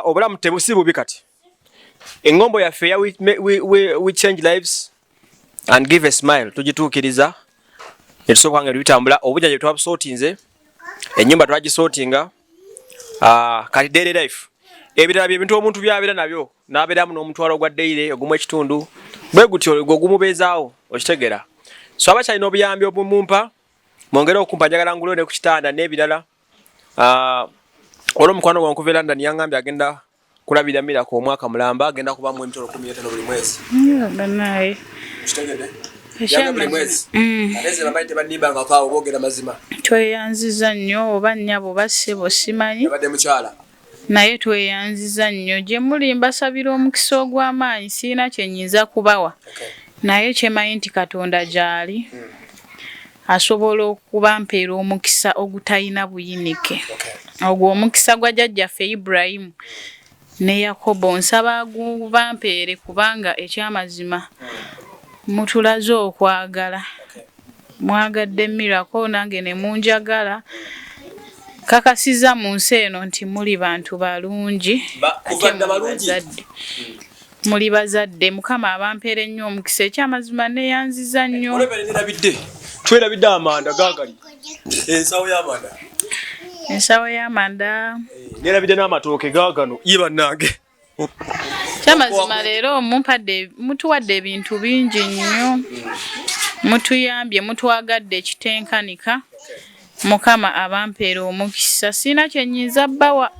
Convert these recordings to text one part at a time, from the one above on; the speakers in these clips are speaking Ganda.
Obulamu tebusi bubi kati. Engombo yaffe ya we change lives and give a smile tugituukiriza ne tusooka nga bitambula. Obujjanjabi twabusootinze, ennyumba twagisootinga, kati daily life ebirala bye bintu omuntu by'abeera nabyo n'abeeramu n'omutwalo gwa daily ogumu ekitundu bwe gutyo gwe gumubeezaawo, okitegeera. So abakyalina obuyambi obumumpa mwongere okumpa, njagala ngulewo ne ku kitanda n'ebirala. Olwo omukwano gwange okuva e London yaŋŋambye agenda kulabira Miracle omwaka mulamba, agenda kubamu emitwalo 15 buli mwezi. Banaye. Kitegedde? Yanga buli mwezi. Ate nze bamanyi tebannimbangako awo, boogera mazima. Tweyanziza nnyo, oba nnyabo oba ssebo simanyi. Yabadde mukyala. Naye tweyanziza nnyo gye muli, mbasabira omukisa ogw'amaanyi. Siina kye nnyinza kubawa, naye kyemanyi nti Katonda gy'ali asobola okubampeera omukisa ogutalina buyinike. Ogwo omukisa gwa jjajjaffe Ibulayimu ne Yakobo nsaba gubampeere, kubanga ekyamazima mutulaze okwagala. Mwagadde Miracle nange ne munjagala, kakasiza mu nsi eno nti muli bantu balungi. Ate Kuva dda muli balungi. bazadde, muli bazadde. Mukama abampeere nnyo omukisa. Ekyamazima neyanziza nnyo. Olaba nerabidde, twerabidde amanda gaagali, ensawo y'amanda. Ensawo y'amanda. Nerabidde n'amatooke gaagano ye bannange. Kyamazima leero mumpadde, mutuwadde ebintu bingi nnyo, mutuyambye, mutwagadde ekitenkanika. Mukama abampeera omukisa. Siina kye nnyinza bbawa,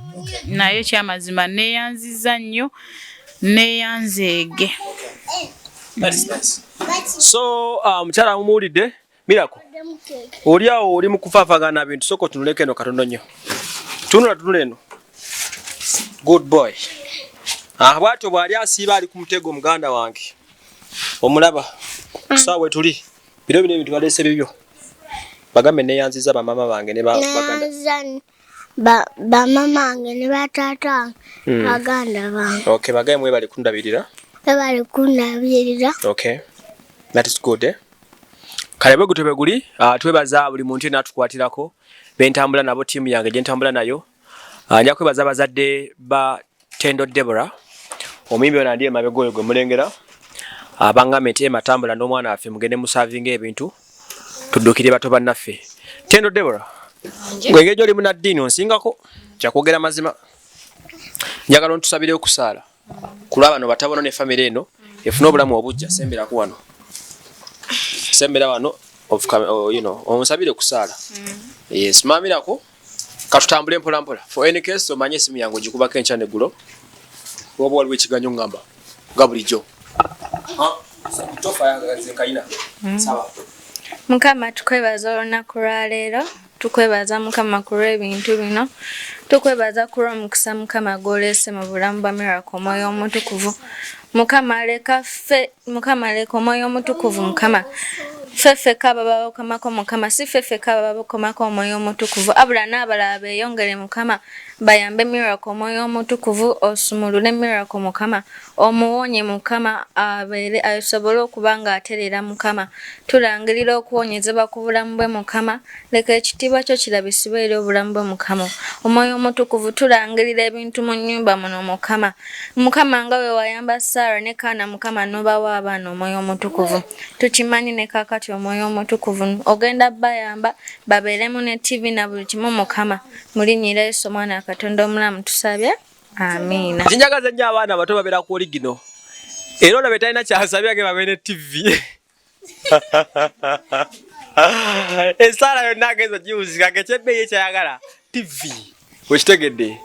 naye kyamazima neeyanziza nnyo, neeyanzeege. That is nice. So mukyala mumuwulidde Miracle, oli awo oli mu kufaafagana bintu. Sooka otunuleko eno katono nnyo, tunula, tunula eno. Good boy. Ah, bw'atyo bw'ali asiiba ali ku mutego. Muganda wange omulaba kusaawa we tuli biro bino ebintu baleese bibyo. Bagambe neyanziza bamama bange ne baganda. Neyanziza bamama wange ne bataata wange, baganda bange. Okay, bagambe mwebale kundabirira. Bebali kundabirira. Okay, that is good, eh? Kale bwe gutyo bwe guli. Twebaza buli muntu yenna atukwatirako, bentambula nabo, ttiimu yange gye ntambula nayo. Nja kwebaza abazadde ba Tendo Deborah, omuyimbi ono andi emabega oyo gwe mulengera, baŋŋambye nti ema tambula n'omwana waffe mugende musavinga ebintu tuddukire bato bannaffe. Tendo Deborah, gwe engeri gy'oli munaddiini onsingako kyakwogera mazima, njagala ontusabire okusaala ku lwa bano batabona ne famire eno efune obulamu obujja. Semberako wano, sembera wano onsabire kusaala. Yes, maamirako katutambule mpola mpola. For any case omanye esimu yange ogikubako enkya neggulo, oba waliwo ekiganyo ngamba nga bulijjo. Tofa kayina saba. Mukama, tukwebaza olunaku lwaleero. Tukwebaza Mukama ku lw'ebintu bino. Tukwebaza ku lw'omukisa Mukama gw'oleese mu bulamu bwa Miracle. Omwoyo Omutukuvu Mukama, leka ffe Mukama, leka Omwoyo Omutukuvu Mukama, ffe ffekka ababakomako Mukama, si ffe ffekka ababakomako Omwoyo Omutukuvu, abula n'abalala beeyongere Mukama, bayambe Miracle. Omwoyo Omutukuvu, osumulule Miracle Mukama, omuwonye Mukama, abeere asobole okuba ng'atereera Mukama. Tulangirira okuwonyezebwa ku bulamu bwe Mukama. Leka ekitiibwa kyo kirabisibwe eri obulamu bwe Mukama. Omwoyo Omutukuvu, tulangirira ebintu mu nnyumba muno Mukama. Mukama, nga bwe wayamba Saara ne Kaana Mukama, n'obawa abaana, Omwoyo Omutukuvu, tukimanyi ne kaakati Omwoyo Omutukuvu ogenda bayamba babeeremu ne TV na buli kimu Mukama. Mu linnya erya Yesu Omwana wa Katonda omulamu tusabye, amiina. Kinjagaza nnyo, abaana abato babeera ku oligino, era olaba talina kyasabye age babeere ne TV. Esaala yonna agenza giwuzika, gekyebbeeyi ekyayagala TV, wekitegedde.